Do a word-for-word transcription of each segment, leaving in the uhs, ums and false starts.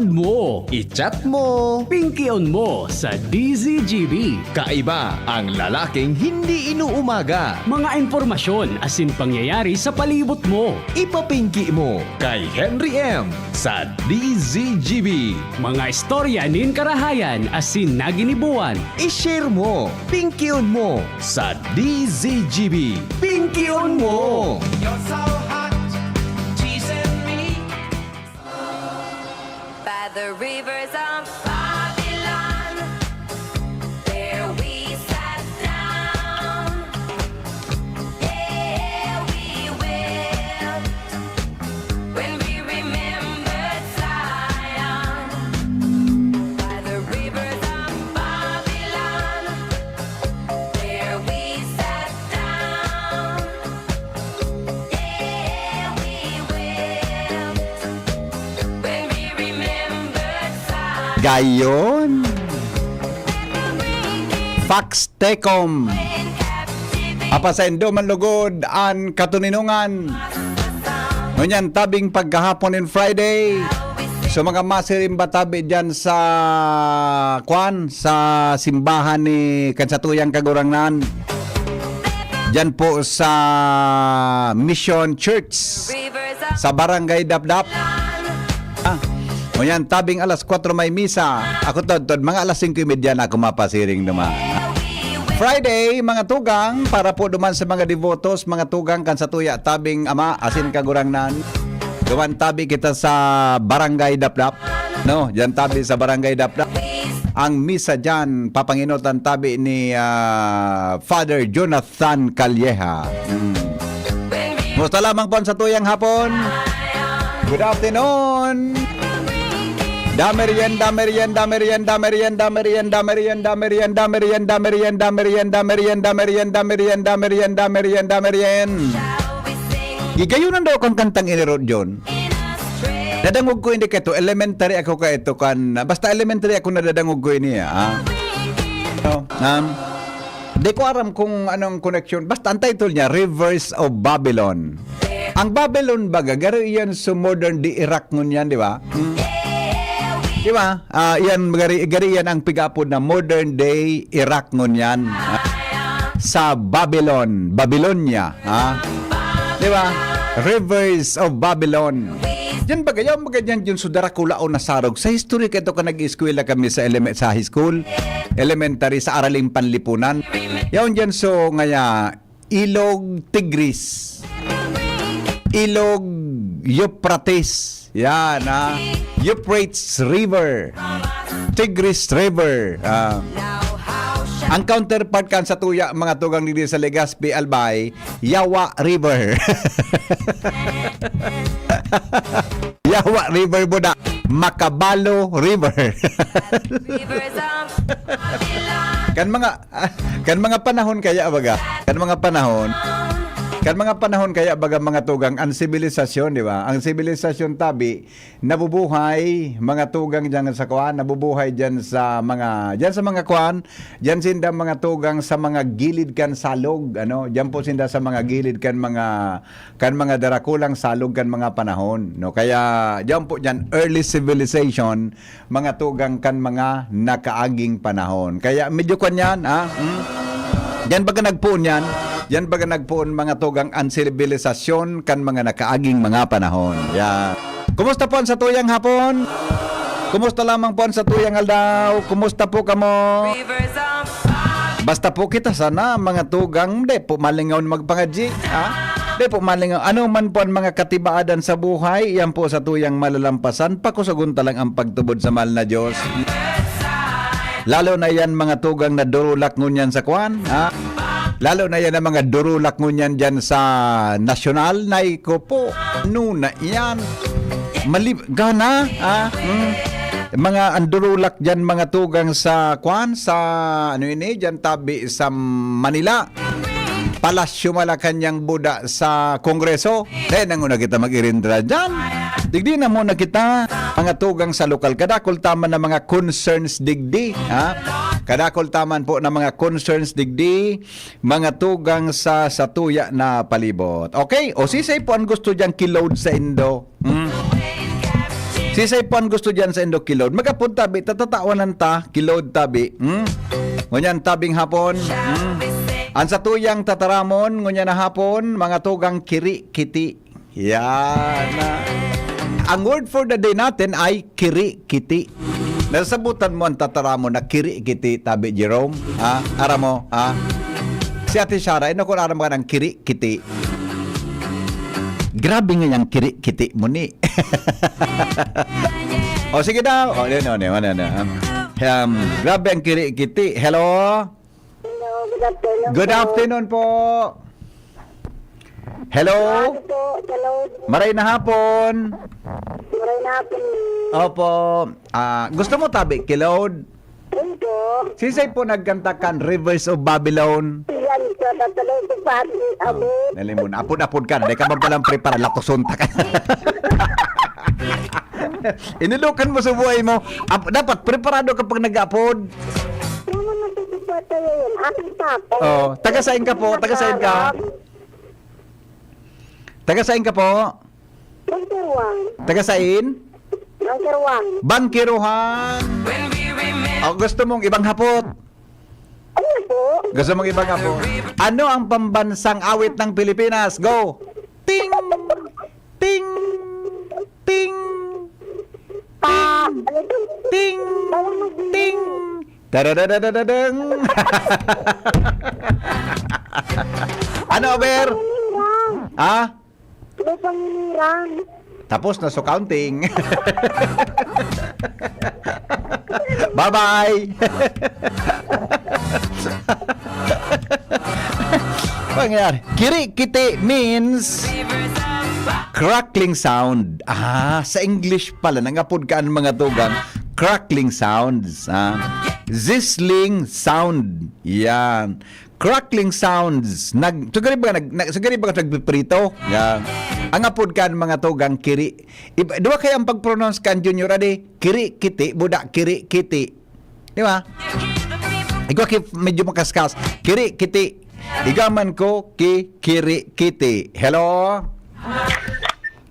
mo. I-chat mo. Pingkion mo sa D Z G B. Kaiba ang lalaking hindi inuumaga. Mga impormasyon asin pangyayari sa palibot mo. Ipapingki mo kay Henry M sa D Z G B. Mga istorya nin karahayan asin naginibuan. I-share mo, pingkion mo sa D Z G B. Pingkion mo! You're so hot, teasing me. By the rivers of Babylon, there we sat down. Yeah, we wept when we remembered Zion. By the rivers of Babylon, there we sat down. Yeah, we wept when we remembered Zion. Gayon. Fox Tecom. Apasaindo man lugod an katoninongan. Ngunyan, tabing pagkahapon in Friday. So, mga masiring ba tabi dyan sa, kwan, sa simbahan ni kan satuyang Kagurangnan. Dyan po sa Mission Church, sa Barangay Dapdap. Ah, ngunyan, tabing alas kwatro may misa. Ako, tod, tod, mga alas singko y medya na ako mapasiring naman. Friday, mga tugang, para po duman sa mga devotos, mga tugang kan satuya, tabing ama, asin kagurangnan. Duman tabi kita sa Barangay Dapdap. No, dyan tabi sa Barangay Dapdap. Ang misa dyan, papanginotan tabi ni, ah, Father Jonathan Calleja. Mm. Musta lamang po ang satuyang hapon? Good afternoon. Dame riyan, dame riyan, dame riyan, dame riyan, dame riyan, dame riyan, dame riyan, dame riyan, dame riyan, dame riyan, dame riyan, dame riyan, dame riyan, dame riyan, dame riyan, dame riyan. Gigayunan daw kang kantang ini, Rod John. Nadangog ko ini kaito, elementary ako kaito kan, basta elementary ako nadadangog ko ini, ah. No, um, di ko aram kung anong connection. Basta ang title niya, Rivers of Babylon. Ang Babylon baga, garo iyan sa modern day Iraq ngunyan, di ba? Hmm. Di ba? Ah, iyan, gari, gari iyan ang pig-apod na modern day Iraq ngunyan. Ah, sa Babylon, Babylonia, ha? Di ba? Rivers of Babylon. Diyan baga, yaon baga diyan, diyan sa darakulaon na sarog. Sa history kaito ka nag-eskwela kami sa eleme-, sa high school, elementary, sa Araling Panlipunan. Yaon diyan, so, ngaya, Ilog Tigris. Ilog Euphrates. Yan, ha? Euphrates River. Tigris River. Ah. Ang counterpart kan satuya, mga tugang digdi sa Legazpi, Albay, Yawa River. Yawa River, buda. Makabalo River. Rivers of Babylon. Kan mga, kan mga panahon kaya, baga, kan mga panahon, kan mga panahon kaya, baga, mga tugang, ang sibilisasyon, di ba? Ang sibilisasyon tabi, nabubuhay, mga tugang, diyan sa kuan, nabubuhay diyan sa mga, diyan sa mga kuan, diyan sinda, mga tugang, sa mga gilid kan salog, ano, diyan po sinda sa mga gilid kan mga, kan mga darakulang salog kan mga panahon, no? Kaya diyan po diyan, early civilization, mga tugang, kan mga nakaaging panahon. Kaya medyo kuan yan, ha? Hmm? Diyan baga nagpoon yan? Diyan baga nagpoon, mga tugang, ang sibilisasyon kan mga nakaaging mga panahon. Yan. Kumusta po ang satuyang hapon? Kumusta lamang po ang satuyang aldaw? Kumusta po kamo? Basta po kita sana, mga tugang, di po malingaw magpangadji, ha? Di po malingaw. Ano man po ang mga katibaadan sa buhay, yan po satuyang malalampasan, pakusagon ta lang ang pagtubod sa mahal na Diyos. Lalo na yan, mga tugang, na durulak ngunyan sa kwan, ha? Lalo na yan ang mga durulak ngunyan dyan sa nasyonal, nay ko po. Ano na yan? Malib-, gana, ha? Hmm? Mga andurulak dyan, mga tugang, sa kwan, sa, ano ini, dyan tabi sa Manila. Palasyo Malacañang buda sa Kongreso. Dahil nang una kita mag-irindra dyan. Digdi na muna kita, mga tugang sa lokal. Kadakol taman na mga concerns digdi, ha? Kadakol taman po na mga concerns digdi, mga tugang sa satuya na palibot. Okay? O sisay po ang gusto diyang kilod sa indo? Hmm? Sisay po ang gusto diyan sa indo kilod? Magapod tabi, tatatawanan ta, kilod tabi. Hmm? Ngunyan tabing hapon. Hmm? Ang satuyang tataramon, ngunyan na hapon, mga tugang kiri, kiti. Yan. Ang word for the day natin ay kiri, kiti. Nasabutan mo ang tataramon na kiri, kiti, tabi, Jerome? Ha? Aram mo? Ha? Si Ate Shara, ino kung aram ka ng kiri, kiti? Grabe nga yung kiri, kiti mo ni. O, sige daw. O, yun, yun, yun, yun, yun. Um, grabe ang kiri, kiti. Hello? Hello, good afternoon Good po. Afternoon po. Hello? Ano po, hello. Maray na hapon. Maray na hapon. Opo. Ah, gusto mo tabi, kilod? Hello po. Sisay po nagkanta kan Rivers of Babylon? Yan po, tatalo po sa ating abo. Nalimon. Apod-apod ka na. Dahil ka ba palang prepara? Latoson ta ka. Inulokan mo sa buhay mo. Ap- dapat preparado ka pag nag-apod. Ano na po po tayo yun? Aking papa. Oh, taga saan ka po? Taga saan ka? Taga saan ka po? Bangkirwang. Taga saan? Bangkirwang. Bangkiruhan. O, gusto mong ibang hapot? Ano po? Gusto mong ibang hapot? Ano ang pambansang awit ng Pilipinas? Go! Ting! Ting! Ting! Pa, ano po? Ting! Ting! Taradadadadadang! Ano, Aber? Panginirang. Ha? May panginirang. Tapos na so counting. Bye-bye! Pangyari. Kiri-kiti means crackling sound. Ah, sa English pala, nangapod ka ang mga tugang, crackling sounds. Ah. Sizzling sound. Yan. Crackling sounds. Nag, sugari ba, nag, nag, sugari ba nagpiprito? Yan. Ang apod ka ang mga tugang, kiri. Iba, duwa kaya ang pag-pronounce kan Junior Adi? Kiri, kiti, buda, kiri, kiti. Di ba? Ikaw ki medyo makaskas. Kiri, kiti. Igaman ko ki kiri, kiti. Hello?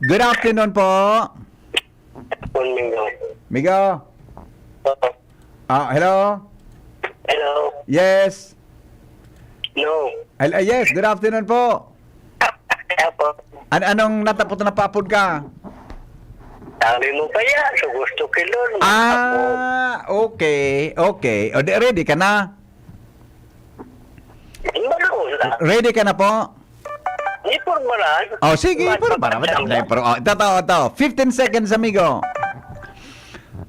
Good afternoon po. Mingo. Migo. Oo. Ah, hello? Hello. Yes. No. Hel- ah, yes, good afternoon po. Kaya po, An- anong natapot na papod ka? sabi mo kaya, so gusto kilon. Ah, okay, okay. O, di, ready ka na? Manoon lang. Ready ka na po? Di formalan. Oh, sige, pero para madamdam. Pero, oh, ito, ito, ito. fifteen seconds, amigo.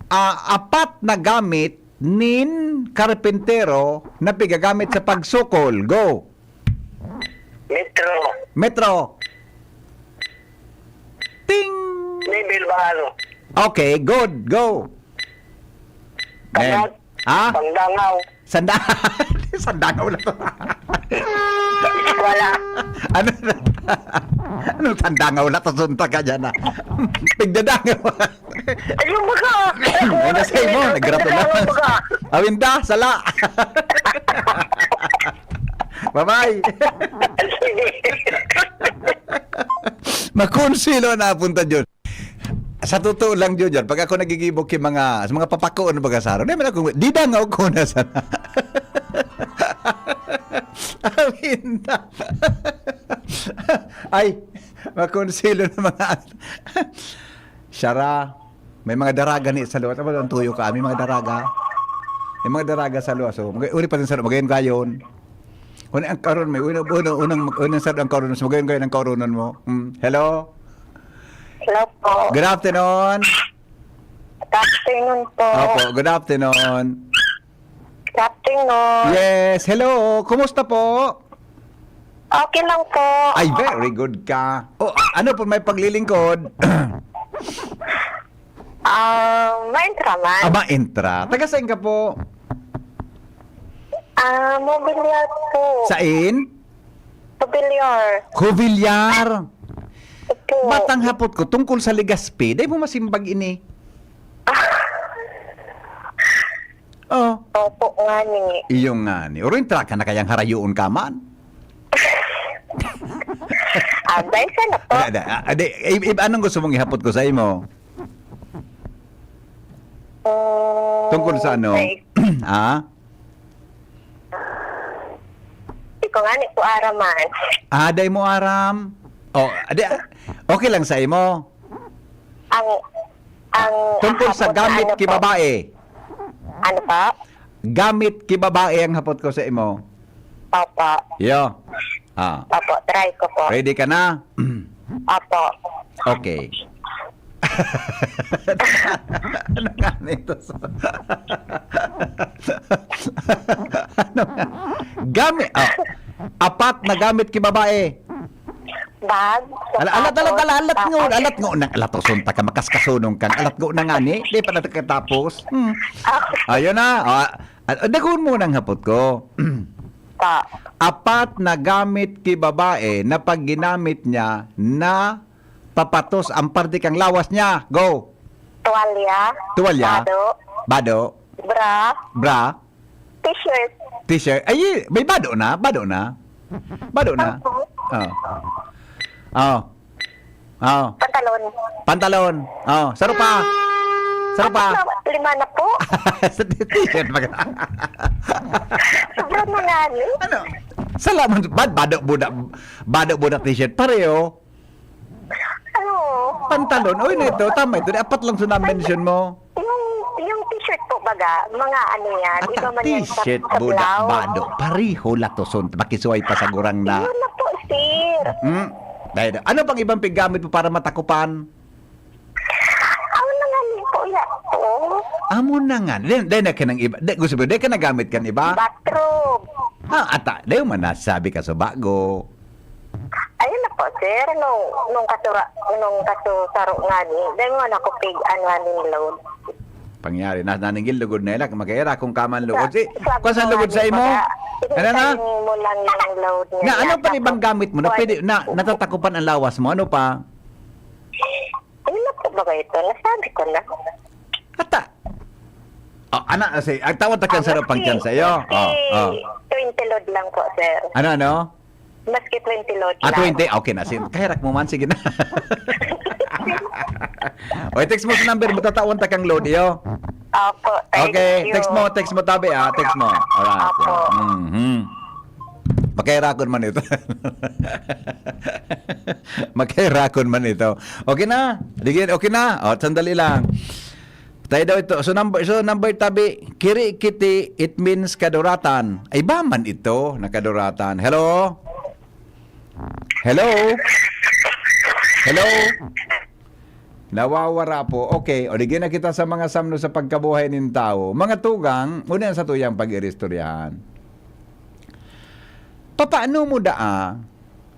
Ah, apat na gamit nin karpentero na pigagamit sa pagsukol. Go. Metro. Metro. Ting! Nibil ba ano? Okay, good. Go. Kagat. Ha? Pangdangaw. Sanda Sandangaw na to. Wala. Ano? Anong sandangaw na to? Sunta ka dyan, ah. Pigdadangaw. Ayun ba ka? Ay, nasay mo, nagrato na. Awinda, sala. Bye-bye. Sige. Makonsilo na punta dyan. Sa totoo lang, Jojo, pag ako nagigibok yung mga, sa mga papako, ano baga sa araw, di man ako, di dangaw ko na sana. Awinda. Ay, makonsilo na mga, Shara, may mga daraga ni sa luwas. Ano ba ang tuyo ka? May mga daraga. May mga daraga sa luwas. So, mag- uli pa din sa magayon-gayon. Una ang karon may una una unang unang sa ang karon sa magayon-gayon ang karonon mo. Hmm. Hello. Hello po. Good afternoon. Good afternoon po. Opo, good afternoon. Good afternoon. Yes, hello. Kumusta po? Okay lang po. Ay, very good ka. Oh, ano po may paglilingkod? Ah, may intra man. Aba, intra. Taga saan ka po? Ah, mobilyar po. Sain? Mobilyar. Jovillar. Opo. Batang hapot ko tungkol sa Legazpi. Dai mo masimbag ini. Oh, Opo nga ni. Iyo nga ni. Oro intra ka na kayang harayoon ka man. Abay, sana po. Ada, ada, ada, i- i- anong gusto mong ihapot ko sa imo? Oh, Tungkol sa ano? Ay, Ah? di ko nga ni po araman. Ah, dai mo aram? Oh, adi, okay lang sa imo. Ang, ang Tungkol sa hapon na gamit ano ki po? Babae. Ano po? Gamit ki babae ang hapot ko sa imo. Opo. Yo. Ah. Opo, try ko po. Ready ka na? Opo. Okay. Ano nga nito? Ano nga? Gamit, ah, apat na gamit ki babae. Bag, Ala, alat, alat, sapatos, alat, alat, ngo, tapos- nang, alat, usun ta ka, makaskasunong kang, alat, ngo, nang ani, di pa natatapos. Hmm. Ah, Ayun na, ah, ah, dagon mo nang hapot ko. pa. Apat na gamit ki babae na pag ginamit niya na papatos ang parte kang lawas niya. Go! Tuwalya. Tuwalya. Bado. Bado. Bra. Bra. T-shirt. T-shirt. Ay, may bado na. Bado na. Bado na. Opo. Oh. Oh. Oh. Pantalon. Pantalon. Oh. Saro pa. Saro pa. Apat na, lima na po. Sa t-shirt. Mag- Sobra na nga ni. ano? Salamat. Bad, bado buda. Bado buda t-shirt. Pareho. Ano? Pantalon. Uy, na ito. Tama ito. Di apat lang sa na-mention mo. Yung, yung t-shirt po baga, mga ano yan, At iba ang man yan sa, t-shirt, sa buda, blouse. bado. Pareho latoson. Makisuway pa sa gurang na. Yun na po, sir. Hmm? Dahil, ano pang ibang pigamit mo para matakupan? Ang nangaling po yan po. Amo na nga. Di, di na ka ng iba. Di, gusto mo, di ka nagamit kan iba? Bathrobe. Ha, ata, di man nasabi ka sa bago. Ayun na po, sir. Nung, nung kasura, nung kasusaro nga ni, dahil nga nakupig, ano, aning load. Pangyari, na, naningil lugod na ilak. Magkaira kung kaman lugod. Si, Sa- kung saan lugod sa imo? Baga, Ano na? mo lang yung load niya. Na ano Yata pa ibang po. gamit mo? Na Pwede. Pwede, na, natatakupan ang lawas mo? Ano pa? Ayun na po ba ito? Nasabi ko na. Ata. Oh, ana, si, ang tawag ta kan Ah, sarap pang maski, tiyan sa iyo. Oh, maski oh. twenty load lang po, sir. Ano, ano? Maski twenty load Ah, lang. twenty? Okay na. Sige, kahirak mo man. Sige na. Oy, text mo sa number. Matatawan ta kang load, iyo. Opo, thank Okay, you. text mo, text mo tabi, ah. Text mo. Alright. Opo. Mhm. Magkairakon man ito. Magkairakon man ito. Okay na? Digin, okay na? O, sandali lang. Tayo daw ito. So, number, so, number tabi, kiri kiti, it means kaduratan. Ay, ba man ito, nakaduratan. Hello? Hello? Hello? Nawawara po. Okay, o, digin na kita sa mga samno sa pagkabuhay nin tawo. Mga tugang, una sa tuyang pag-iristoryahan. Papaano mo daa,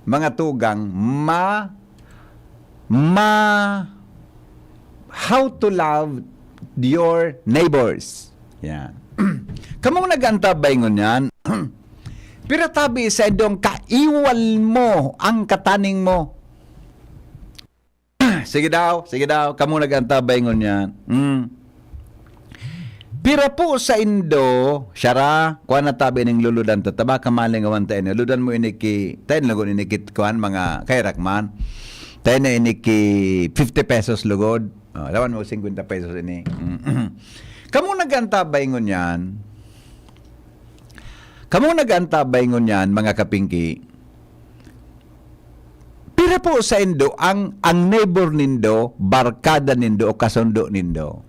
mga tugang, ma, ma, how to love your neighbors? Yan. Kamong nag-antabay ngunyan, pira tabi sa indong kaiwal mo ang kataning mo? Sige daw, sige daw. Kamo nag-antabay ngunyan. Mm. Pira po sa indo, siyara, kuha na tabi ning luludan ta, taba ka malingawan ta ini. Ludan mo ini ki, tayo na lagon ini ki, kuhan, mga kairak man. Tayo na ini ki fifty pesos lugod. Oh, lawan mo fifty pesos ini. Mm. Kamo nag-antabay ngunyan. Kamo nag-antabay ngunyan, mga kapingki. Pira po sa indo ang, ang neighbor nindo, barkada nindo o kasundo nindo?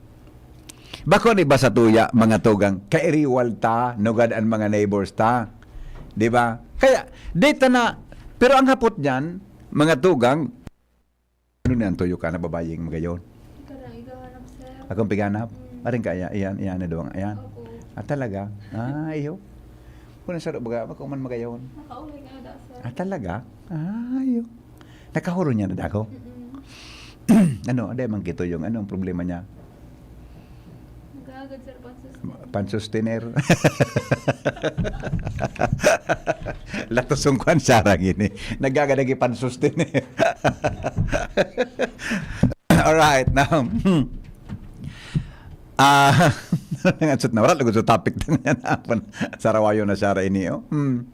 Bako ni ba sa tuya, mga tugang, kairiwal ta, nugad an mga neighbors ta. Di ba? Kaya, di ta na, pero ang hapot niyan, mga tugang, ano niyan, tuyo ka na babayeng magayon? Ikaw lang, ikaw hanap, sir. Akong piganap? Mm. Aring kaya, iyan, iyan na doon, ayan. Opo. Ah, talaga? Ah, iyo. Kung nasa baga, bako man magayon. Nakauwi nga daw, sir. Ah, talaga? Ah, iyo. Nakahuro niya na dako? Mm-mm. Ano, ano man kito yung, anong problema niya? Nag-aagad, sir, pansus. Pansustener. Latos yung kwan, sarang ini. Nagagad lagi pansustener. Alright, now. Ah, nangansot na, wala lugod sa topic na yan. Sarawayo na siya ini, oh. Hmm.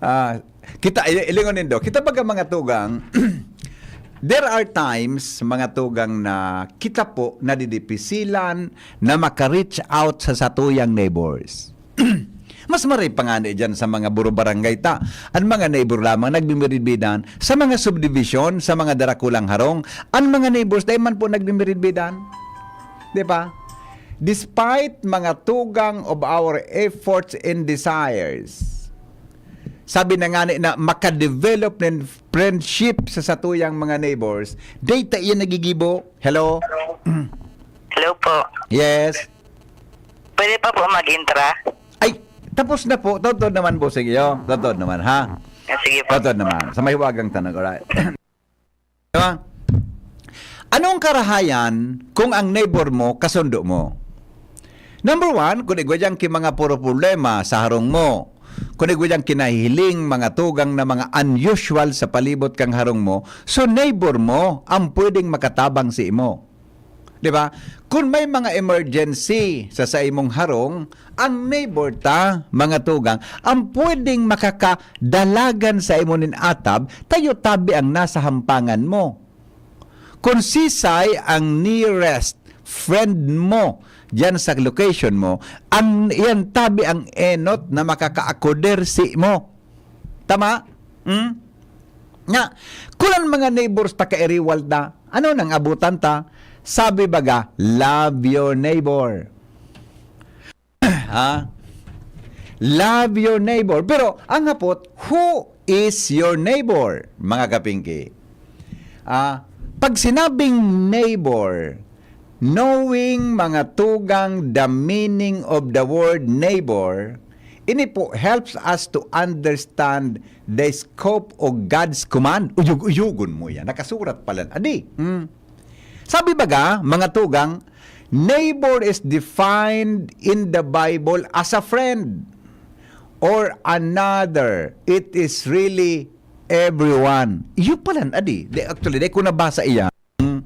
Ah, kita, i-, ilingon nindo. Kita baga mga tugang, There are times, mga tugang, na kita po nadidipisilan na maka-reach out sa satuyang neighbors. Mas maray pa ngani diyan sa mga buro-barangay ta. Ang mga neighbor lamang nagmimiridbidan. Sa mga subdivision, sa mga darakulang harong, ang mga neighbors dai man po nagmimiridbidan. Di ba? Despite, mga tugang, of our efforts and desires, sabi na ngani na maka-develop nin friendship sa satuyang mga neighbors, dai ta iyan nagigibo. Hello? Hello po. Yes. Pwede pa po mag-intra? Ay, tapos na po. Totoo naman po, sige, oh. Totoo naman, ha? Ah, sige po. Totoo naman. Sa mahiwagang tanong, alright. Diba? Anong karahayan kung ang neighbor mo, kasundo mo? Number one, kung igwa dyan ki mga puro problema sa harong mo, kung igwa dyan kinahiling, mga tugang na mga unusual sa palibot kang harong mo, so neighbor mo ang pwedeng makatabang si imo. Di ba? Kung may mga emergency sa, sa imong harong, ang neighbor ta, mga tugang, ang pwedeng makakadalagan sa imo nin atab, tayo tabi ang nasa hampangan mo. Kung sisay ang nearest friend mo diyan sa location mo, ang iyan tabi ang enot na makakaakoder si mo. Tama? Hmm? Nga, kulang mga neighbors ta kairiwal ta. Ano nang abutan ta? Sabi baga, love your neighbor. Ha? Love your neighbor. Pero ang hapot, who is your neighbor, mga kapingki? Ah, pag sinabing neighbor, knowing, mga tugang, the meaning of the word neighbor, ini po helps us to understand the scope of God's command. Uyog-uyogon mo yan. Nakasurat pala. Adi. Hmm. Sabi baga, mga tugang, neighbor is defined in the Bible as a friend or another. It is really everyone. Iyo palan, adi. Di, actually, di ko nabasa iya. Hmm.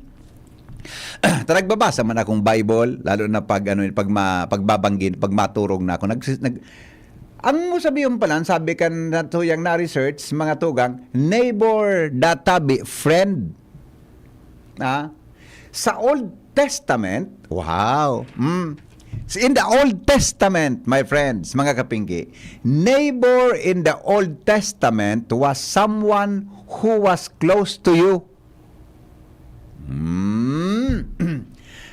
Ta nagbabasa man akong Bible, lalo na pag, ano, pag ma-, pagbabanggin, pag maturog na ako. Nag-, nag-, ang mo sabihin palan, sabi kan natuyang na-research, mga tugang, neighbor, databi, friend. Ah? Sa Old Testament, wow. Mm. In the Old Testament, my friends, mga kapingki, neighbor in the Old Testament was someone who was close to you. Mm.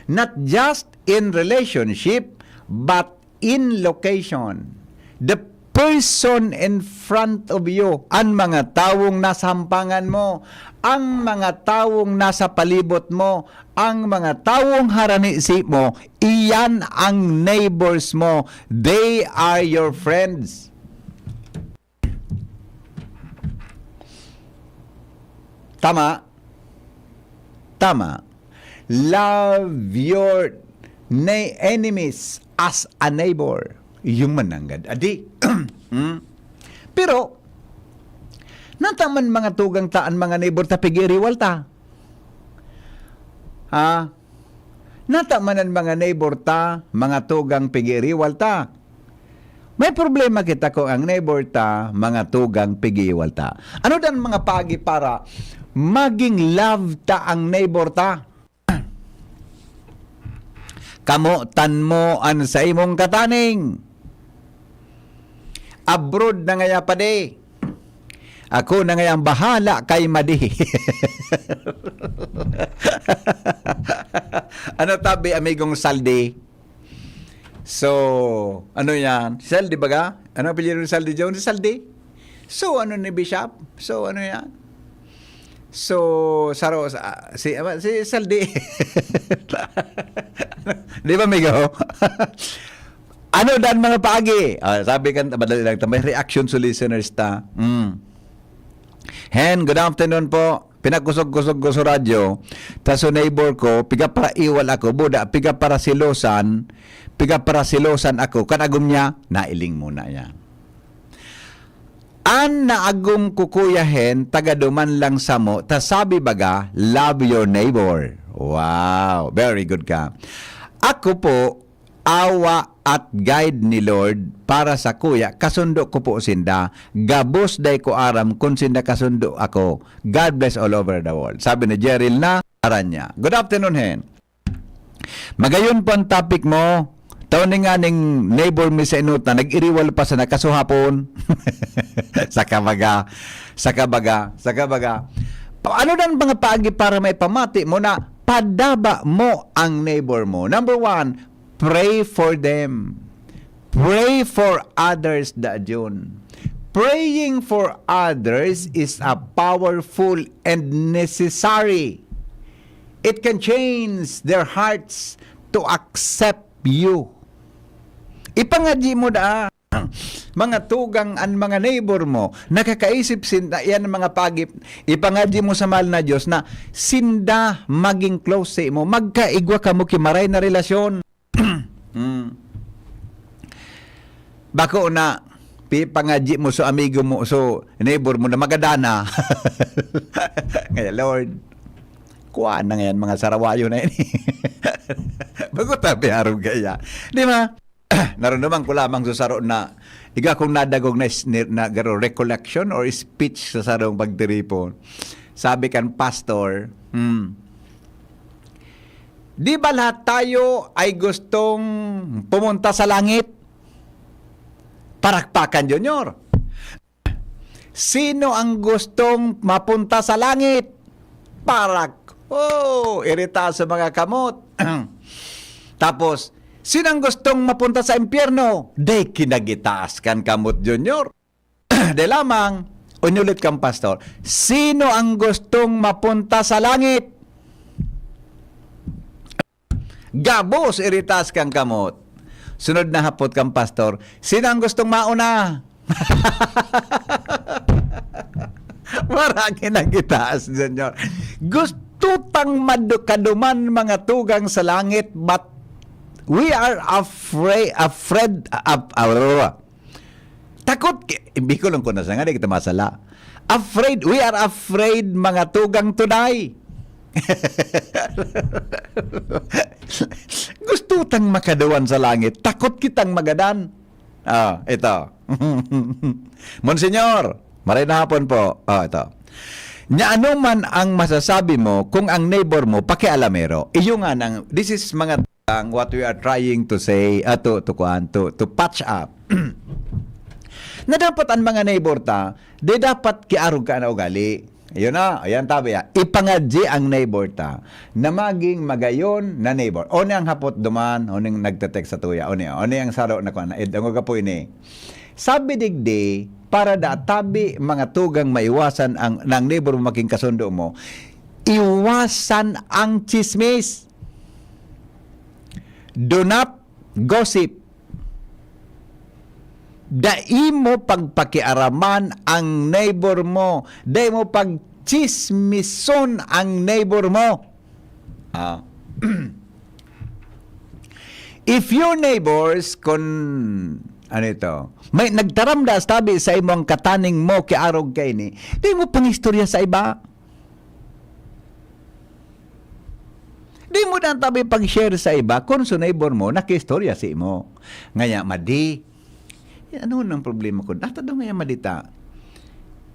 Not just in relationship, but in location. The person in front of you, ang mga tawong nasa hampangan mo, ang mga tawong nasa palibot mo, ang mga tawong harani si mo, iyan ang neighbors mo. They are your friends. Tama? Tama. Love your na-, enemies as a neighbor. Yung mananggad. Adi. Hmm? Pero, nataman mga tugang ta an mga neighbor ta pigiriwal ta. Ha? Nataman an mga neighbor ta, mga tugang pigiriwal ta. May problema kita kung ang neighbor ta, mga tugang pigiriwal ta. Ano dan mga paagi para maging love ta ang neighbor ta? Kamotan mo an sa imong kataning. Abroad na ngaya, padi. Ako na ngayang bahala kay Madi. Ano tabi, amigong Saldi? So, ano yan? Saldi baga? Ano apelyido ni Saldi Jones? Saldi? So, ano ni Bishop? So, ano yan? So, saro sa, si, si Saldi. Di ba, amigo? Ano dan mga paagi? Ah, sabi kan, madali lang, may reaction sa listeners ta. Mm. Hen, good afternoon po. Pinakusog-kusog ko sa radyo. Ta so neighbor ko, piga para iwal ako, buda, piga para silosan, piga para silosan ako. Kan agom niya, nailing muna niya. An naagom ko, Kuya Hen, taga duman lang samo, ta sabi baga, love your neighbor. Wow, very good ka. Ako po, awa at guide ni Lord para sa kuya, kasundo ko po sinda. Gabos dai ko aram kun sinda kasundo ako. God bless all over the world. Sabi ni Jeril na, aran niya. Good afternoon, Hen. Magayon po ang topic mo. Tao ni nga ning neighbor mi sa inot na nag-iriwal pa sa nakasuhapon. Sa kabaga, sa kabaga, sa kabaga. Pa- Ano nang mga paagi para may pamati mo na padaba mo ang neighbor mo? Number one, pray for them. Pray for others, da Jun. Praying for others is a powerful and necessary. It can change their hearts to accept you. Ipangadyi mo da, mga tugang an mga neighbor mo, nakakaisip sinda, yan ang mga pagip. Ipangadyi mo sa mahal na Diyos na sinda maging close sa imo, magkaigwa kamo ki maray na relasyon. Mm. Bako na, pipangadyi mo so amigo mo, so neighbor mo na magadana. Kaya, Lord, kuha na ngayon mga sarawayo na ini. Bago tabi harong kaya. Di ba? Naramdaman ko lamang sa saro na iga kong nadagog na, is- ni- na garo recollection or speech sa sarong pagtiripon. Sabi kan pastor, hmm, di ba lahat tayo ay gustong pumunta sa langit? Parakpakan, Junior. Sino ang gustong mapunta sa langit? Parak. Oh, irita sa mga kamot. Tapos, sino ang gustong mapunta sa impyerno? Day kinagitaas kan kamot, Junior. Day lamang, unulit kang pastor. Sino ang gustong mapunta sa langit? Gabos, iritas kang kamot. Sunod na hapot kang pastor, sino ang gustong mauna? Maragi nagitaas, Senyor. Gusto tang madu- kaduman mga tugang sa langit, but we are afraid, afraid, af- ah, Takot ki-, Bicol lang ko na sa nga, di kita masala. Afraid, we are afraid, mga tugang, to die. Gusto tang makaduan sa langit, takot kitang magadan. Ah, ito. Monsignor, maray na hapon po. Ah, ito. Nya ano man ang masasabi mo kung ang neighbor mo pakialamero? Iyo nga nang, this is mga ang what we are trying to say, ah, to, to kuan, to, to patch up. Na dapat ang mga neighbor ta, di dapat kiarog ka na ugali. Yun na, ayan tabi ya. Ipangadji ang neighbor ta na maging magayon na neighbor. O ni ang hapot duman, o ning nagte-text sa tuya, o ni, o ni ang saro na kuan, eh, dangoga po ini. Sabi digdi, para da tabi mga tugang maiwasan ang, ng neighbor mo maging kasundo mo, iwasan ang chismis. Do not gossip. Dai mo pagpakiaraman ang neighbor mo. Dai mo pagchismison ang neighbor mo. Ah. If your neighbors, kun, ano ito, may nagtaram da tabi sa imo ang kataning mo, kiarog kaini, dai mo pangistorya sa iba. Di mo na tabi pag-share sa iba kun so neighbor mo nakiistorya sa imo. Ngaya, madi, ano nang problema ko? Nata daw ngaya madita.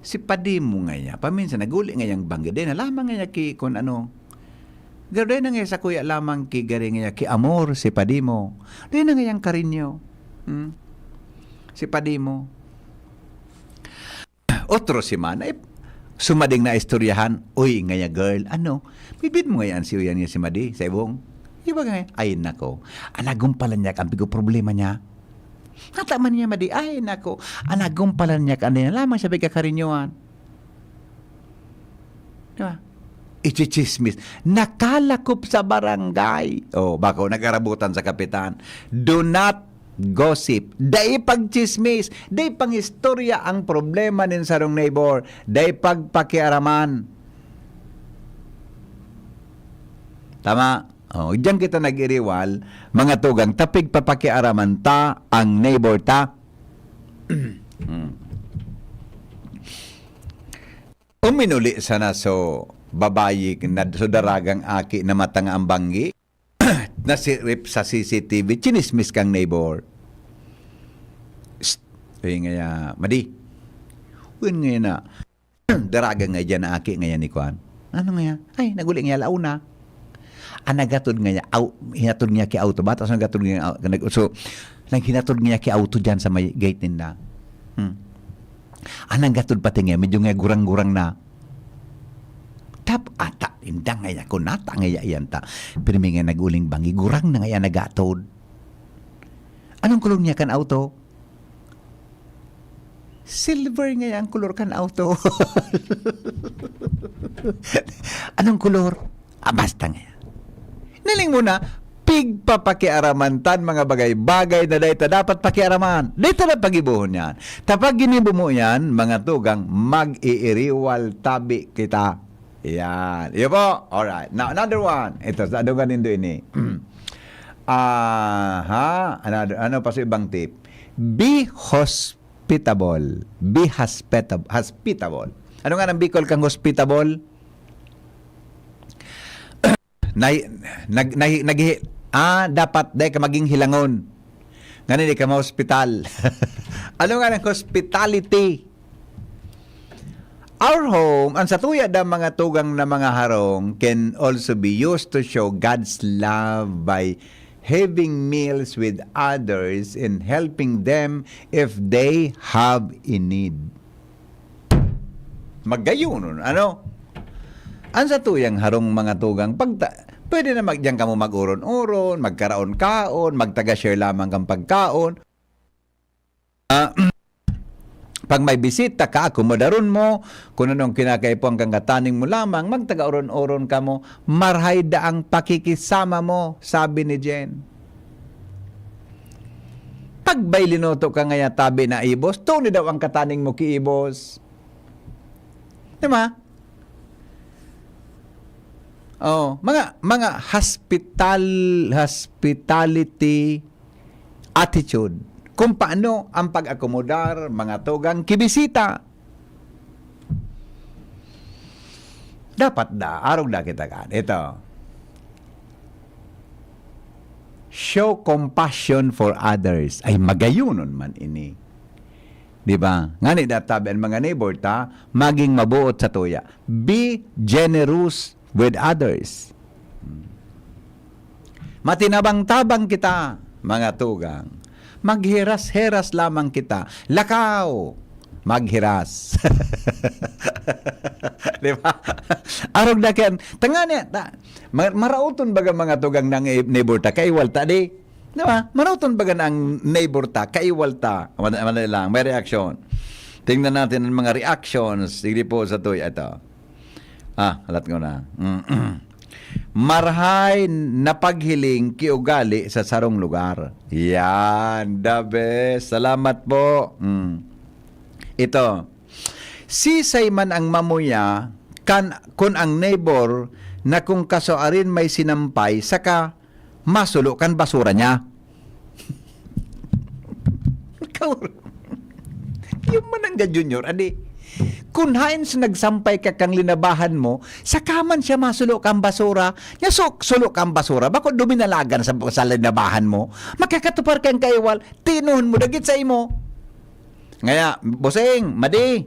Si padi mo ngaya, paminsan naguli ngayang banggi. Di na lamang ngaya ki, kun ano. Garo na ngaya sa kuya lamang ki, gari ngaya ki amor, si padi mo. Di na ngayang karinyo. Hmm? Si padi mo. Otro semana, eh, sumading na istoryahan, "Uy, ngaya girl, ano, midbid mo ngaya an siuyan niya si Madi sa ibong?" Di ba nga, ay nako, anagumpalan niya ang pigo problema niya. Hata man niya Madi, ay nako, anagumpalan niya ka na lamang siya pagkakarinyoan. Di ba? Ichichismis. Nakalakop sa barangay. Oh, bako nagarabutan sa kapitan. Do not gossip. Dai pagchismis, dai pangistorya ang problema nin sarong neighbor, dai pagpakiaraman. Tama? Oh, diyan kita nag-iriwal, mga tugang, tapig papakiaraman ta ang neighbor ta. Hmm. Uminuli sana so babayi na so daragang aki na matanga ang banggi. nasirip sa C C T V, chinismis kang neighbor. Psst! Uy, ngaya, madi. Uy, ngaya na. Daraga nga dyan na aki ngaya ni Kwan. Ano ngaya? Ay, naguli ngaya launa. Ang nagatod ngaya, au, hinatod ngaya ki auto. Bata sa nagatod ngaya, au, nag, so, naghinatod ngaya ki auto dyan sa may gate ninda. Hmm. Ang nagatod pati ngaya, medyo ngaya gurang-gurang na. Tap, ata, indang ngaya ko, nata ngaya iyan ta. Pero may nga nag-uling bangi, gurang na ngaya nagatod. Anong kulong niya kan auto? Silver ngaya ang kulor kan auto. Anong kulor? Ah, basta ngaya. Naling mo na, pigpapakiaraman tan mga bagay-bagay na dai ta dapat pakiaraman. Dai ta na pagibohon yan. Ta pag ginibo mo yan, mga tugang, mag-iiriwal tabi kita. Yan. Iyo po. Alright. Now, another one. Ito, sa adungan nindo ini. Aha. Another, ano pa sa ibang tip? Be hospitable. Be hospitab-, hospitable. Ano nga ng Bicol kang hospitable? Nai-, nag-, nai-, naghi-, ah, dapat dai ka maging hilangon. Ngani di ka ma-hospital. Ano nga ng hospitality? Our home, ang satuya da mga tugang na mga harong, can also be used to show God's love by having meals with others and helping them if they have in need. Magayunon, ano? Ang satuyang harong mga tugang, pagta-, pwede na mag-, diyan kamo mag-uron-uron, magkaraon-kaon, magtaga-share lamang kang pagkaon. Ah, pag may bisita ka, akomodaron mo, kung anong kinakaipuhan kang kataning mo lamang, magtaga-uron-uron kamo, marhay da ang pakikisama mo, sabi ni Jen. Pag may linuto ka ngaya tabi na ibos, tuni daw ang kataning mo ki ibos. Di ba? Oh, mga, mga hospital, hospitality attitude. Kung paano ang pag-akomodar, mga tugang, kibisita. Dapat da, arog da kita kan. Ito. Show compassion for others. Ay, magayunon man ini. Di ba? Ngani da tabi ang mga neighbor ta, maging mabuot sa tuya. Be generous with others. Matinabang-tabang kita, mga tugang. Magheras-heras lamang kita. Lakaw! Magheras. Di ba? Arog na kan, tanga niya, ta, ma-, maraoton baga mga tugang ng i-, neighbor ta, kaiwal ta, di? Di ba? Maraoton baga ng neighbor ta, kaiwal ta. Wala, wala lang, may reaction. Tingnan natin ang mga reactions. Sige po sa tuya ito. Ah, alat ko na. Mm-mm. Marhay na paghiling kiugali sa sarong lugar. Yan, the best. Salamat po. Mm. Ito, sisay man ang mamuya kan, kun ang neighbor na kung kaso arin may sinampay, saka masulo kan basura niya. Kaur-, yung manangga, Junior, adi, kun haen sa nagsampay ka kang linabahan mo, saka man siya masulo kang basura, niya su-, sulo kang basura, bako duminalagan sa, sa linabahan mo, makakatupar kang kaiwal, tinuhon mo, dagit sa imo. Ngaya, Boseng, madi,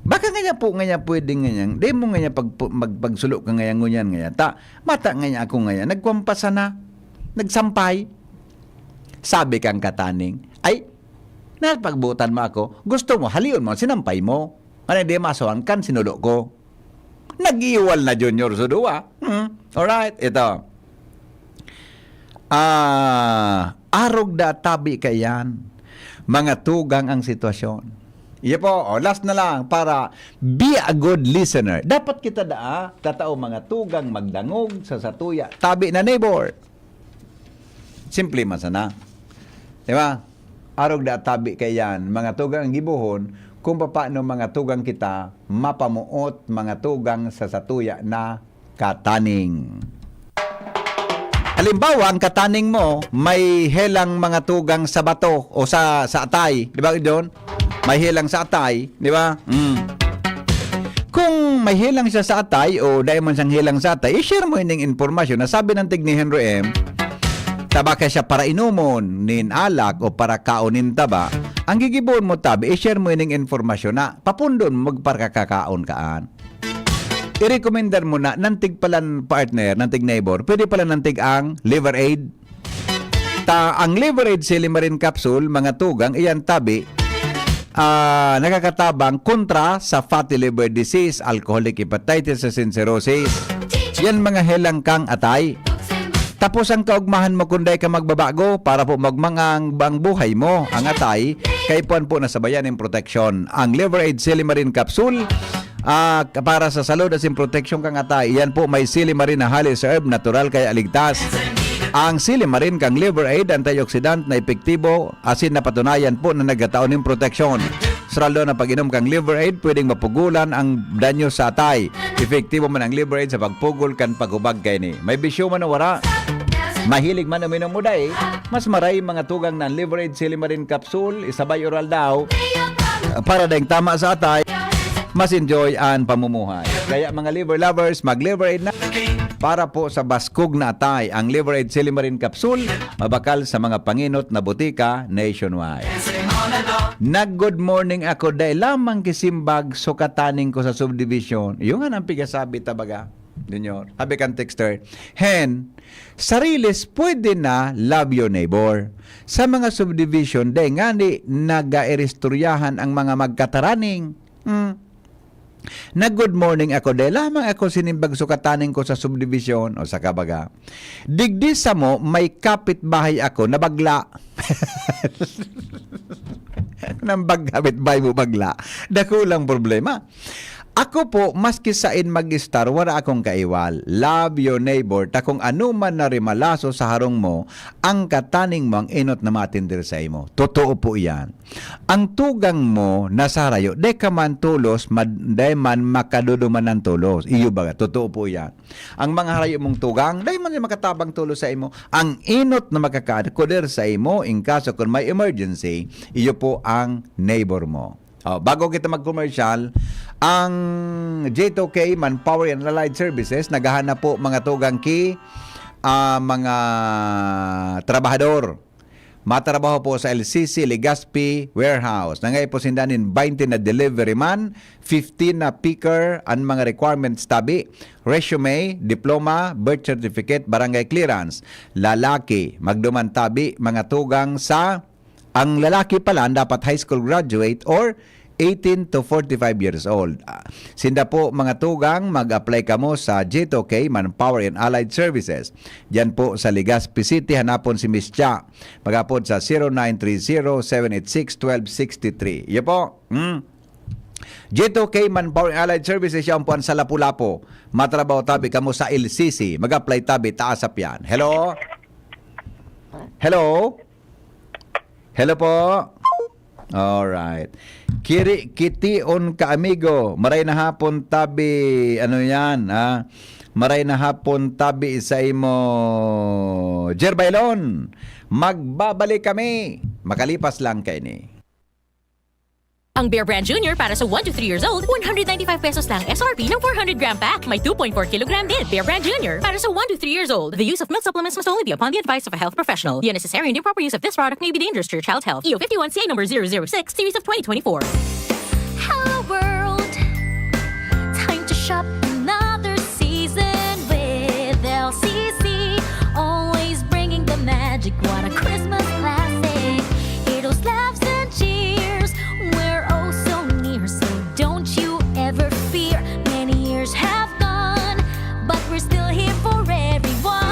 baka ngaya po, ngaya pwede ngaya, di mo ngaya pag, mag, pagsulo ka ngaya ngunyan ngaya, ta, mata ngaya ako ngaya, nagkwampas sana, nagsampay. Sabi kang kataning, "Ay, napagbutan mo ako, gusto mo, halion mo, sinampay mo. Ano, di masohan kan sinulo ko." Nag-iwal na, Junior, sa duwa. Hmm, alright, ito. Ah, arog da tabi kaiyan. Mga tugang ang sitwasyon. Iya po, o, last na lang para be a good listener. Dapat kita daa, katao mga tugang magdangog sa satuya. Tabi na neighbor. Simple man sana. Di ba? Arog da tabi kaiyan, mga tugang ang gibohon, kung papaano mga tugang kita, mapamuot mga tugang sa satuya na kataning. Halimbawa, ang kataning mo, may helang mga tugang sa bato o sa, sa atay. Di ba, John? May helang sa atay, di ba? Mm. Kung may helang siya sa atay o dai man siyang helang sa atay, i-share mo ining impormasyon na sabi ng tig ni Henry M, taba kaya siya para inomon nin alak o para kaon nin taba, ang gigibohon mo tabi, i-share mo ining impormasyon na papundon mo magparakakaon kaan. Irekomendar mo na nantig palan partner, nantig neighbor, pwede pala nantig ang Liver Aid. Ta, ang Liver Aid Silimarin Capsule, mga tugang, iyan tabi, ah, nakakatabang kontra sa fatty liver disease, alcoholic hepatitis, and cirrhosis. Yan mga helang kang atay. Tapos ang kaugmahan mo kung dai ka magbabago para po magmangang bang buhay mo, ang atay, kaipuhan po na sabayan ng proteksyon. Ang Liver Aid Silimarin Capsule, ah, para sa salud asin proteksyon kang atay. Iyan po may silimarin na highly herb, natural kaya ligtas. Ang silimarin kang Liver Aid, antioxidant na epektibo, asin napatunayan po na nagkataon ng proteksyon. Sa raldo na pag-inom kang Liver Aid, pwedeng mapugulan ang danyo sa atay. Epektibo man ang Liver Aid sa pagpugol kan paghubag kaini. May bisyo man o wara, mahilig man uminom o dai, mas maray mga tugang na ang Liver Aid Silimarin Capsule, isabay oral daw, para daing tama sa atay, mas enjoy ang pamumuhay. Kaya mga liver lovers, mag-Liver Aid na. Para po sa baskog na atay, ang Liver Aid Silimarin Capsule, mabakal sa mga panginot na botika nationwide. Nag-good morning ako, dai lamang kisimbag sukataning ko sa subdivision. Yung nga nang pigasabi tabaga, Junior. Sabi kan texter, Hen, sa Riles, pwede na love your neighbor. Sa mga subdivision, dai ngani nagairistoryahan ang mga magkataraning. Hmm. Nag-good morning ako, dai lamang ako sinimbag sukataning ko sa subdivision o sa kabaga. Digdi samo, may kapitbahay ako na bagla. Nang bag-, kapitbahay mo bagla, dakulang problema. Ako po, maski sain mag-estar, wala akong kaiwal. Love your neighbor, ta kung ano man na rimalaso sa harong mo, ang kataning mo ang inot na matindir sa imo. Totoo po iyan. Ang tugang mo nasa harayo, dai ka man tolos, mad-, dai man makaduduman ng tolos. Iyo baga, totoo po iyan. Ang mga harayo mong tugang, dai man makatabang tolos sa imo. Ang inot na makakakuder sa imo, in kaso kung may emergency, iyo po ang neighbor mo. Oh, bago kita mag-commercial, ang J two K Manpower and Allied Services, naghahanap po mga tugang ki, ah, mga trabahador. Matrabaho po sa L C C Legazpi Warehouse. Nangay po sinda nin twenty na delivery man, fifteen na picker, ang mga requirements tabi, resume, diploma, birth certificate, barangay clearance. Lalaki, magduman tabi, mga tugang sa, ang lalaki pala, dapat high school graduate or eighteen to forty-five years old. Ah, sinda po, mga tugang, mag-apply kamo sa J two K Manpower and Allied Services. Diyan po sa Legazpi City, hanapon si Miss Cha. Mag-apod sa zero nine three zero, seven eight six, twelve sixty-three. Iyo po. Hmm. J two K Manpower and Allied Services, siya po ang sa Lapu-Lapu. Matrabaho tabi kamo sa L C C. Mag-apply tabi, taas sa piyan. Hello? Hello? Hello po? Alright. Kiri, kiti on ka, amigo. Maray na hapon tabi, ano yan, ha? Maray na hapon tabi sa imo, Jer Bailon. Magbabalik kami. Makalipas lang kaini. Ang Bear Brand Junior para sa one to three years old, one hundred ninety-five pesos lang S R P ng four hundred gram pack. May two point four kilogram din. Bear Brand Junior para sa one to three years old. The use of milk supplements must only be upon the advice of a health professional. The unnecessary and improper use of this product may be dangerous to your child's health. E O fifty-one C A number zero zero six, series of twenty twenty-four. Hello, world! Time to shop another season with L C C. Always bringing the magic. What a Christmas classic! Heroes, laughs, and cheers. We're oh so near, so don't you ever fear. Many years have gone, but we're still here for everyone.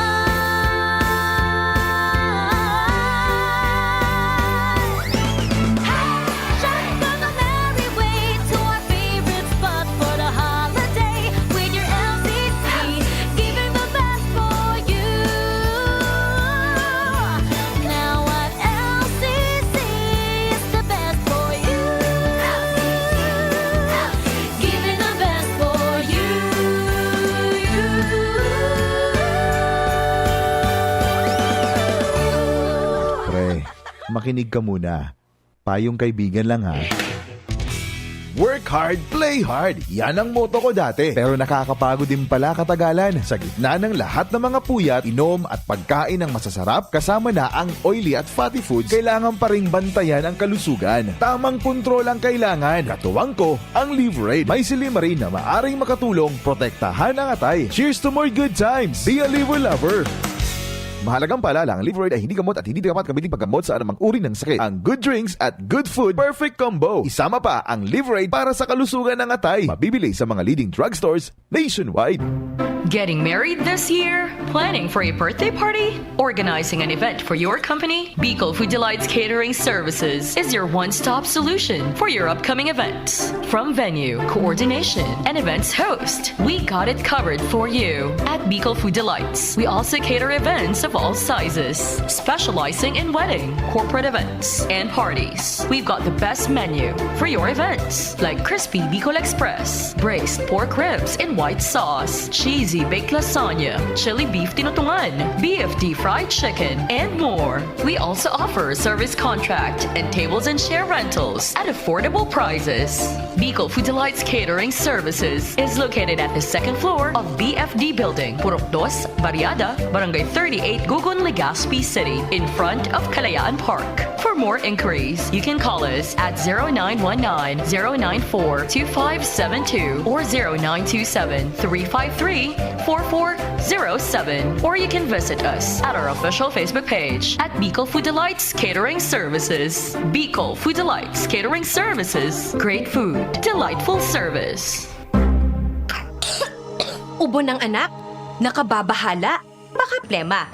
Hey! Shop on the merry way to our favorite spot for the holiday with your L C C, giving the best for you. Now at L C C is the best for you. Giving the best for you. Pre, makinig ka muna. Payong kaibigan lang ha. Work hard, play hard. Yan ang motto ko dati. Pero nakakapagod din pala katagalan. Sa gitna ng lahat ng mga puyat, inom at pagkain ng masasarap, kasama na ang oily at fatty foods, kailangan pa ring bantayan ang kalusugan. Tamang kontrol ang kailangan. Katuwang ko, ang Livraid. May silymarin na maaring makatulong protektahan ang atay. Cheers to more good times! Be a Liver Lover! Mahalagang paalala, ang Livraid ay hindi gamot at hindi dapat gamitin paggamot sa anumang uri ng sakit. Ang good drinks at good food, perfect combo. Isama pa ang Livraid para sa kalusugan ng atay. Mabibili sa mga leading drugstores nationwide. Getting married this year? Planning for a birthday party? Organizing an event for your company? Bicol Food Delights Catering Services is your one-stop solution for your upcoming events. From venue, coordination, and events host, we got it covered for you. At Bicol Food Delights, we also cater events of all sizes, specializing in wedding, corporate events, and parties. We've got the best menu for your events, like crispy Bicol Express, braised pork ribs in white sauce, cheesy baked lasagna, chili beef tinutungan, B F D fried chicken, and more. We also offer service contract and tables and chair rentals at affordable prices. Bicol Food Delights Catering Services is located at the second floor of B F D Building, Purok Dos, Barriada, Barangay thirty-eight, Gugun, Legazpi City, in front of Kalayaan Park. For more inquiries, you can call us at zero nine one nine, zero nine four, two five seven two or zero nine two seven, three five three, four four zero seven. Or you can visit us at our official Facebook page at Bicol Food Delights Catering Services. Bicol Food Delights Catering Services. Great food, delightful service. Ubo ng anak, nakababahala, baka plema.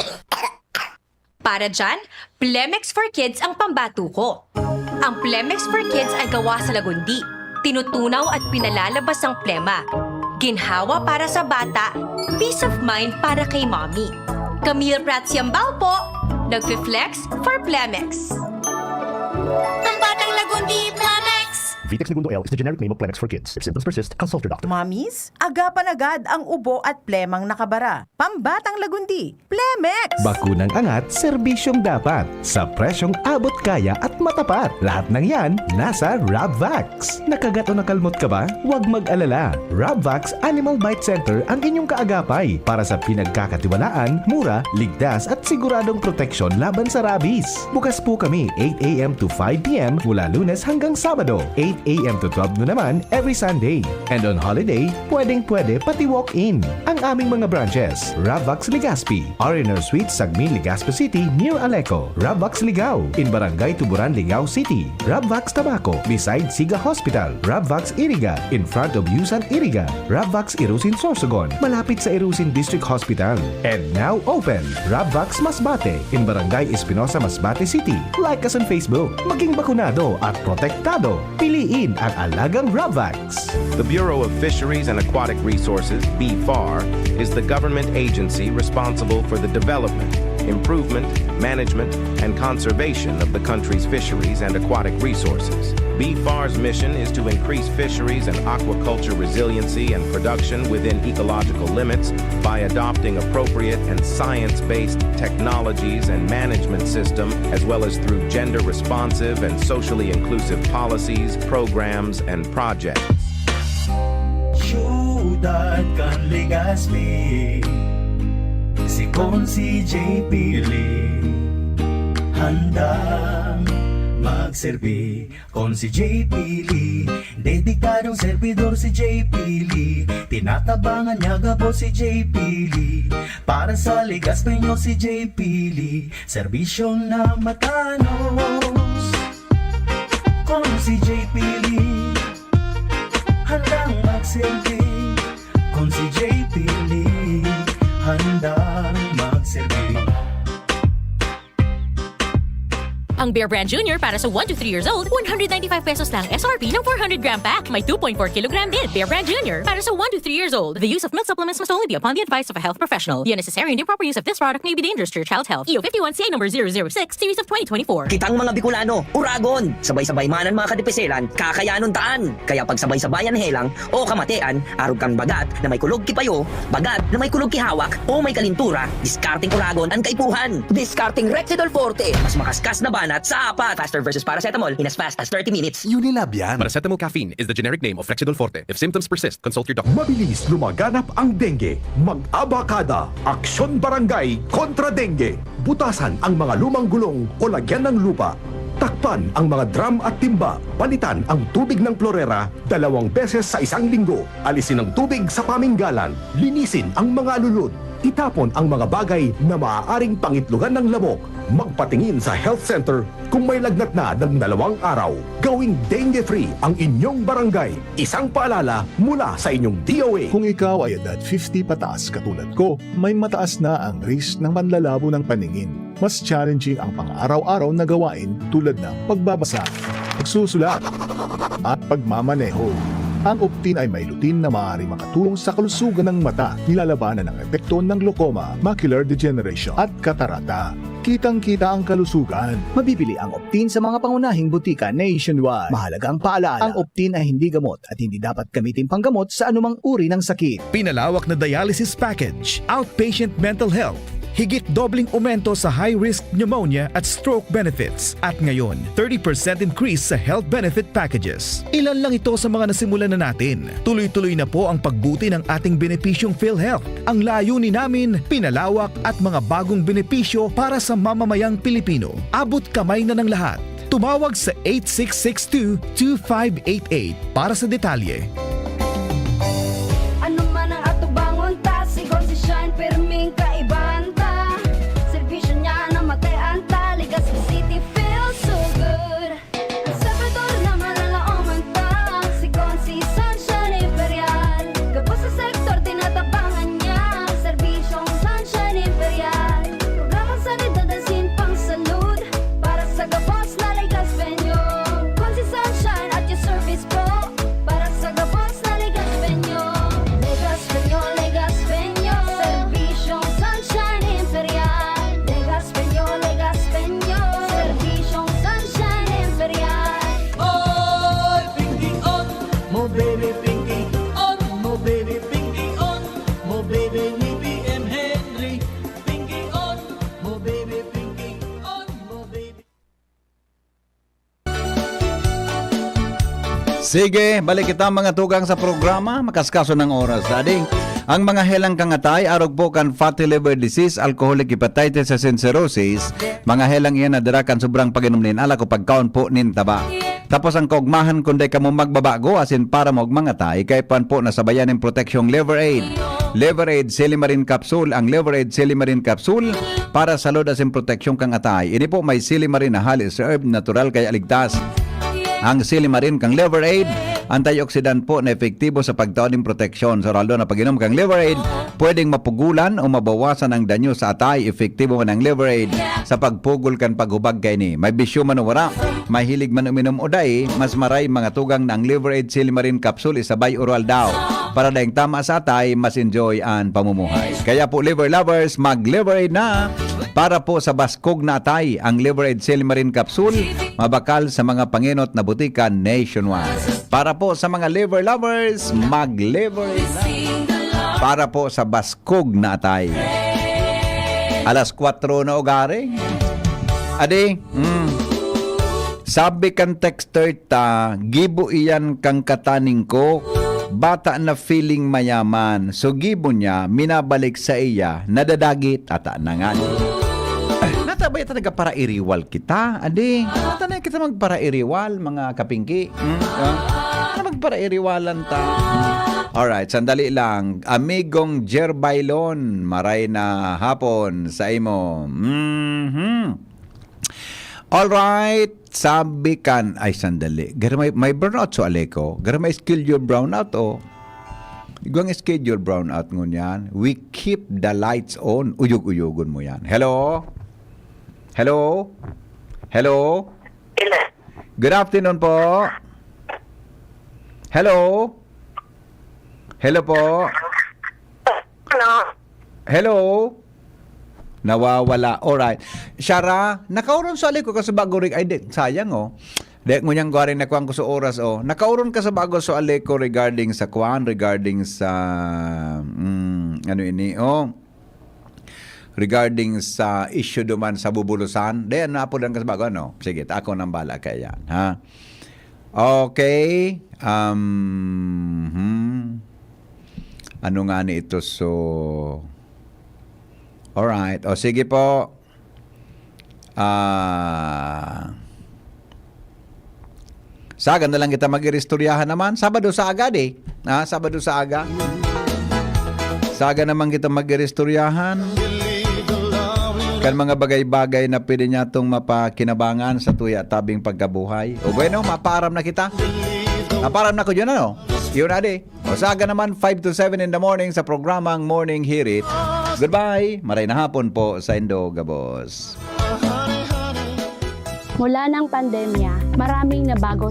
Para dyan, Plemex for Kids ang pambato ko. Ang Plemex for Kids ay gawa sa lagundi. Tinutunaw at pinalalabas ang plema. Ginhawa para sa bata, peace of mind para kay mommy. Camille Prats Yambao po, nagfi-flex for Plemex. Pambatang lagundi, Plemex! Vitex Negundo L is the generic name of Plemex for kids. If symptoms persist, consult your doctor. Mommies, agapan agad ang ubo at plemang nakabara. Pambatang lagundi, Plemex! Bakunang angat, serbisyong dapat. Sa presyong abot kaya at matapat. Lahat ng yan, nasa Rabvax. Nakagat o nakalmot ka ba? Huwag mag-alala. Rabvax Animal Bite Center ang inyong kaagapay para sa pinagkakatiwalaan, mura, ligtas at siguradong proteksyon laban sa rabies. Bukas po kami eight a.m. to five p.m. mula Lunes hanggang Sabado, eight a.m. to twelve noon naman every Sunday. And on holiday, pwedeng-pwede pati walk-in. Ang aming mga branches, Rabvax Legazpi, R and R Suite, Sagmin, Legazpi City, near Aleco, Rabvax Ligao, in Barangay Tuburan, Ligao City, Rabvax Tabaco, beside Siga Hospital, Rabvax Iriga, in front of Yusan Iriga, Rabvax Irusin Sorsogon, malapit sa Irusin District Hospital. And now open, Rabvax Masbate, in Barangay Espinosa, Masbate City. Like us on Facebook. Maging bakunado at protektado. Piliin ang alagang Rabvax. The Bureau of Fisheries and Aquatic Resources, BFAR, is the government agency responsible for the development, improvement, management, and conservation of the country's fisheries and aquatic resources. BFAR's mission is to increase fisheries and aquaculture resiliency and production within ecological limits by adopting appropriate and science-based technologies and management system, as well as through gender-responsive and socially inclusive policies, programs, and projects. Syudad kan Legazpi, si Consi J P Lee, handang magserbi. Consi J P Lee, dedikadong servidor si J P Lee. Tinatabangan niya gabos si J P Lee. Para sa Legazpeño si J P Lee, serbisyong namatanos. Consi J P Lee, handang magserbi. Consi J P Lee, handang magserbi. Ang Bear Brand Junior para sa one to three years old, one hundred ninety-five pesos lang S R P ng four hundred gram pack. May two point four kilogram din. Bear Brand Junior para sa one to three years old. The use of milk supplements must only be upon the advice of a health professional. The unnecessary and improper use of this product may be dangerous to your child's health. E O fifty-one C A number zero zero six, series of twenty twenty-four. Kitang mga Bicolano, uragon! Sabay-sabay man an mga kadipiselan, kakayanon taan! Kaya pagsabay-sabayan helang o kamatean, arog kan bagat na may kulog ki payo, bagat na may kulog ki hawak, o may kalintura, diskarteng uragon an kaipuhan! Diskarteng Rexidol Forte! Mas makaskas na ban At sa apat, faster versus paracetamol in as fast as thirty minutes. Unilab yan. Paracetamol caffeine is the generic name of Flexidol Forte. If symptoms persist, consult your doctor. Mabilis lumaganap ang dengue. Mag-abakada. Aksyon Barangay kontra Dengue. Butasan ang mga lumang gulong o lagyan ng lupa. Takpan ang mga drum at timba. Palitan ang tubig ng plorera dalawang beses sa isang linggo. Alisin ang tubig sa paminggalan. Linisin ang mga alulod. Itapon ang mga bagay na maaaring pangitlogan ng lamok. Magpatingin sa health center kung may lagnat na ng dalawang araw. Gawing dengue-free ang inyong barangay. Isang paalala mula sa inyong D O A. Kung ikaw ay edad fifty pataas katulad ko, may mataas na ang risk ng panlalabo ng paningin. Mas challenging ang pang-araw-araw na gawain tulad ng pagbabasa, pagsusulat, at pagmamaneho. Ang Optin ay may lutein na maaaring makatulong sa kalusugan ng mata, nilalabanan ang epekto ng glaucoma, macular degeneration, at katarata. Kitang-kita ang kalusugan. Mabibili ang Optin sa mga pangunahing butika nationwide. Mahalagang paalala, ang Optin ay hindi gamot at hindi dapat gamitin panggamot sa anumang uri ng sakit. Pinalawak na dialysis package, outpatient mental health, higit dobleng aumento sa high-risk pneumonia at stroke benefits, at ngayon, thirty percent increase sa health benefit packages. Ilan lang ito sa mga nasimulan na natin. Tuloy-tuloy na po ang pagbuti ng ating benepisyong PhilHealth. Ang layunin namin, pinalawak at mga bagong benepisyo para sa mamamayang Pilipino. Abot kamay na ng lahat. Tumawag sa eight six six two, two five eight eight para sa detalye. Ano man ang atubangon ta, sigon si Shine, pirming kaibahan ta. Serbisyo niya na matean ta, Legazpi City feels so good. Ang Salvador na malalaoman ta, sigon si Sunshine Imperial. Gabos sa sektor, tinatabangan niya, serbisyong Sunshine Imperial. Programang sanidad asin pangsalud, para sa gabos na Legazpeño. Con si Sunshine at your service po, para sa gabos na Legazpeño. Legazpeño, Legazpeño, serbisyong Sunshine Imperial. Legazpeño, Legazpeño, serbisyong Sunshine Imperial. Oy, Pinky On, mo baby Pinky On, mo baby Pinky On, mo baby ni B M Henry. Pinky On, mo baby Pinky On, mo baby. Sige, balik kita mga tugang sa programa. Makaskaso ng oras, Daddy. Ang mga helang kang atay, arog po kan fatty liver disease, alcoholic hepatitis, asin cirrhosis. Mga helang iyan na dira kan sobrang pag-inom nin alak o pagkaon po nin taba. Tapos ang kaugmahan, kun dai kamo magbabago, asin para maugmang atay, kaipuhan po na sabayan nin proteksyong Liver Aid. Liver Aid Silimarin Capsule. Ang Liver Aid Silimarin Capsule para salud asin proteksyon kang atay. Ini po may silimarin na halis herb, natural kaya ligtas. Ang silimarin kang Liver Aid, antioxidant po na epektibo sa pagtao nin proteksyon. Sa oral na pag-inom kang Liver Aid, pwedeng mapugulan o mabawasan ang danyo sa atay. Epektibo man ang Liver Aid sa pagpugol kan paghubag kaini. May bisyo man o wara, mahilig man uminom o dai, mas maray mga tugang na ang Liver Aid Silimarin Capsule isabay oral daw. Para daing tama sa atay, mas enjoy an pamumuhay. Kaya po, Liver Lovers, mag-Liver Aid na! Para po sa baskog na atay, ang Liver Aid Silimarin Capsule, mabakal sa mga pangenot na butika nationwide. Para po sa mga Liver Lovers, mag-Liver Aid na! Para po sa baskog na atay. Alas kwatro na ugari. Adi, mm. Sabi kan texter ta, gibo iyan kang kataning ko, bata na feeling mayaman. So gibo niya, minabalik sa iya, nadadagit ata nangan. Nata ba ito nagparairiwal kita? Adi, nata na kita magparairiwal, mga kapingki. Hmm? Ah? Ano magparairiwalan ta? Alright, sandali lang. Amigong Jerbailon, maray na hapon sa imo. Mhm. Alright, sabi kan, ay sandali. Garo may, may brownout so Aleco. Garo may schedule brownout, oh. Igwang schedule brownout ngunyan. We keep the lights on. Uyog-uyogon mo yan. Hello? Hello? Hello? Good afternoon po. Hello? Hello po? Ano? Hello? Nawawala. Alright. Shara, nakauron sa Aleco ka sa bago rig-, ay, di, sayang, oh. Di, ngunyan ko rin nakuha ko sa oras, oh. Nakauron ka sa bago sa Aleco regarding sa kwan, regarding sa, mm, ano ini, oh. regarding sa issue duman sa Bubulusan. Then, napudan ka sa bago, ano? Sige, ta ako nang bala kaya yan, ha? Okay. Um, hmm. Ano nga ni ito? So, alright. O, sige po. Ah, saga na lang kita mag-iristoryahan naman. Sabado sa aga, di? Ah, Sabado sa aga. Saga naman kita mag-iristoryahan. Kan mga bagay-bagay na pwede niya itong mapakinabangan sa tuya tabing pagkabuhay. O bueno, mapaaram na kita. Mapaaram na ko dyan, ano? Yun, adi. O saga naman, five to seven in the morning sa programang Morning Hirit. Goodbye. Maray na hapon po sa Indo Gabos. Mula ng pandemya, maraming nabago